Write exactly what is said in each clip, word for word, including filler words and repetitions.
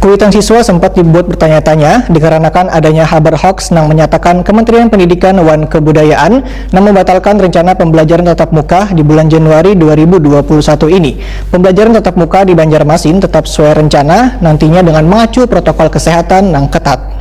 Kuitan siswa sempat dibuat bertanya-tanya dikaranakan adanya habar hoax nang menyatakan Kementerian Pendidikan wan Kebudayaan nang membatalkan rencana pembelajaran tatap muka di bulan Januari dua ribu dua puluh satu ini. Pembelajaran tatap muka di Banjarmasin tetap sesuai rencana, nantinya dengan mengacu protokol kesehatan nang ketat.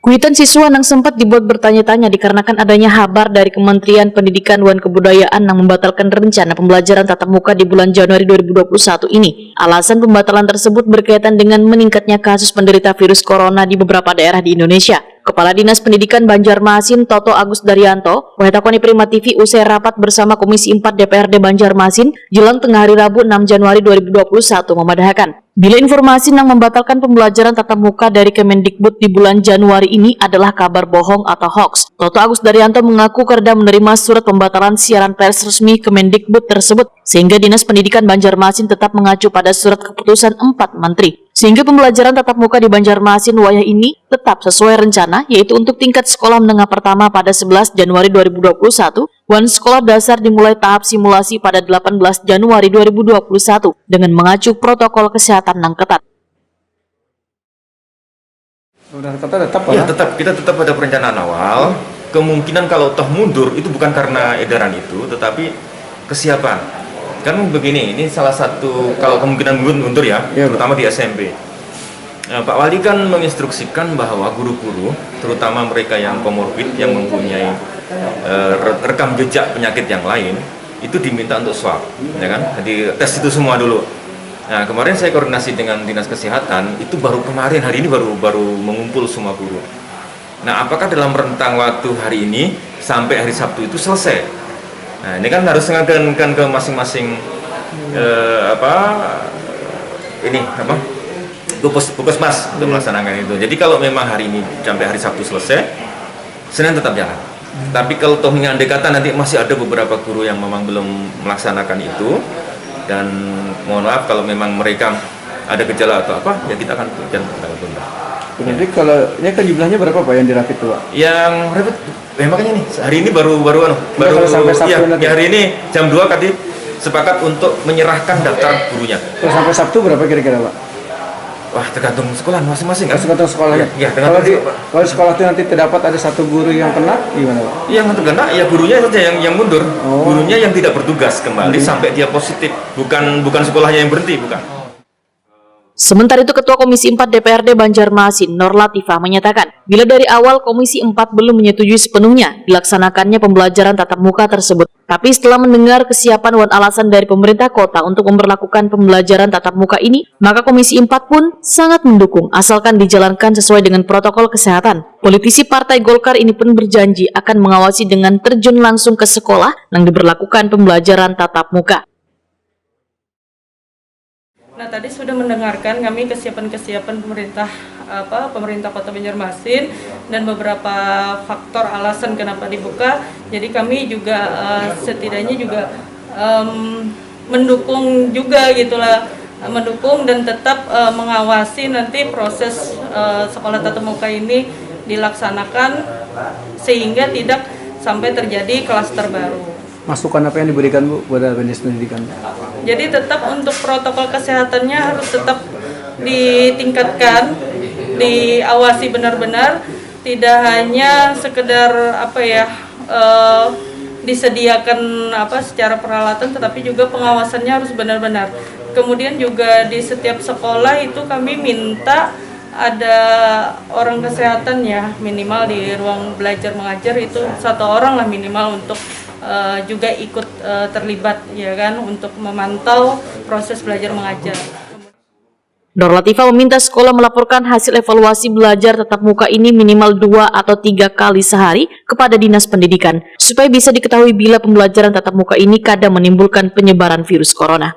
Kuitan siswa nang sempat dibuat bertanya-tanya dikaranakan adanya habar dari Kementerian Pendidikan wan Kebudayaan nang membatalkan rencana pembelajaran tatap muka di bulan Januari dua ribu dua puluh satu ini. Alasan pembatalan tersebut berkaitan dengan meningkatnya kasus penderita virus corona di beberapa daerah di Indonesia. Kepala Dinas Pendidikan Banjarmasin, Toto Agus Daryanto, wahitakoni Prima T V usai rapat bersama Komisi empat D P R D Banjarmasin, jelang tengah hari Rabu enam Januari dua ribu dua puluh satu, memadahakan, bila informasi nang membatalkan pembelajaran tatap muka dari Kemendikbud di bulan Januari ini adalah kabar bohong atau hoax. Toto Agus Daryanto mengaku kada menerima surat pembatalan siaran pers resmi Kemendikbud tersebut, sehingga Dinas Pendidikan Banjarmasin tetap mengacu pada surat keputusan empat menteri. Sehingga pembelajaran tatap muka di Banjarmasin wayah ini tetap sesuai rencana, yaitu untuk tingkat sekolah menengah pertama pada sebelas Januari dua ribu dua puluh satu, wan sekolah dasar dimulai tahap simulasi pada delapan belas Januari dua ribu dua puluh satu dengan mengacu protokol kesehatan nang ketat. Sudah tetap tetap ya, tetap, kita tetap ada perencanaan awal. Kemungkinan kalau toh mundur itu bukan karena edaran itu, tetapi kesiapan. Kan begini, ini salah satu, kalau kemungkinan mundur ya, ya terutama di S M P. Nah, Pak Wali kan menginstruksikan bahwa guru-guru, terutama mereka yang komorbid, yang mempunyai uh, rekam jejak penyakit yang lain, itu diminta untuk swab, ya kan? Jadi tes itu semua dulu. Nah, kemarin saya koordinasi dengan Dinas Kesehatan, itu baru kemarin, hari ini baru baru mengumpul semua guru. Nah, apakah dalam rentang waktu hari ini sampai hari Sabtu itu selesai? Nah, ini kan harus ngagankan ke masing-masing eh, apa ini apa Pukes, Pukesmas untuk melaksanakan itu. Jadi kalau memang hari ini sampai hari Sabtu selesai, Senin tetap jalan. Tapi kalau toh andai kata nanti masih ada beberapa guru yang memang belum melaksanakan itu, dan mohon maaf kalau memang mereka ada gejala atau apa, ya kita akan kita akan tunda. Jadi kalau ini kan jumlahnya berapa Pak yang dirapit tuh Pak? Yang rapid ya makanya nih hari ini baru baru anu baru kalau sampai Sabtu ya, nanti. Ya hari ini jam dua tadi sepakat untuk menyerahkan daftar gurunya. Kalau sampai Sabtu berapa kira-kira Pak? Wah tergantung sekolah masing-masing kan. Tergantung sekolahnya. Ya, ya, tergantung kalau di sekolah. Kalau sekolah itu nanti terdapat ada satu guru yang kena gimana Pak? Yang terkena ya gurunya saja yang yang mundur. Oh. Gurunya yang tidak bertugas kembali hmm. Sampai dia positif. Bukan bukan sekolahnya yang berhenti bukan. Sementara itu, Ketua Komisi empat D P R D Banjarmasin, Nor Latifah, menyatakan, bila dari awal Komisi empat belum menyetujui sepenuhnya dilaksanakannya pembelajaran tatap muka tersebut, tapi setelah mendengar kesiapan wan alasan dari pemerintah kota untuk memperlakukan pembelajaran tatap muka ini, maka Komisi empat pun sangat mendukung asalkan dijalankan sesuai dengan protokol kesehatan. Politisi Partai Golkar ini pun berjanji akan mengawasi dengan terjun langsung ke sekolah yang diberlakukan pembelajaran tatap muka. Nah, tadi sudah mendengarkan kami kesiapan-kesiapan pemerintah apa pemerintah Kota Banjarmasin dan beberapa faktor alasan kenapa dibuka. Jadi kami juga uh, setidaknya juga um, mendukung juga gitulah mendukung dan tetap uh, mengawasi nanti proses uh, sekolah tatap muka ini dilaksanakan sehingga tidak sampai terjadi klaster baru. Masukan apa yang diberikan Bu kepada Dinas Pendidikan? Jadi tetap untuk protokol kesehatannya harus tetap ditingkatkan, diawasi benar-benar, tidak hanya sekedar apa ya uh, disediakan apa secara peralatan, tetapi juga pengawasannya harus benar-benar. Kemudian juga di setiap sekolah itu kami minta ada orang kesehatan ya minimal di ruang belajar mengajar itu satu orang lah minimal untuk uh, juga ikut uh, terlibat ya kan untuk memantau proses belajar mengajar. Nor Latifah meminta sekolah melaporkan hasil evaluasi belajar tatap muka ini minimal dua atau tiga kali sehari kepada Dinas Pendidikan, supaya bisa diketahui bila pembelajaran tatap muka ini kada menimbulkan penyebaran virus corona.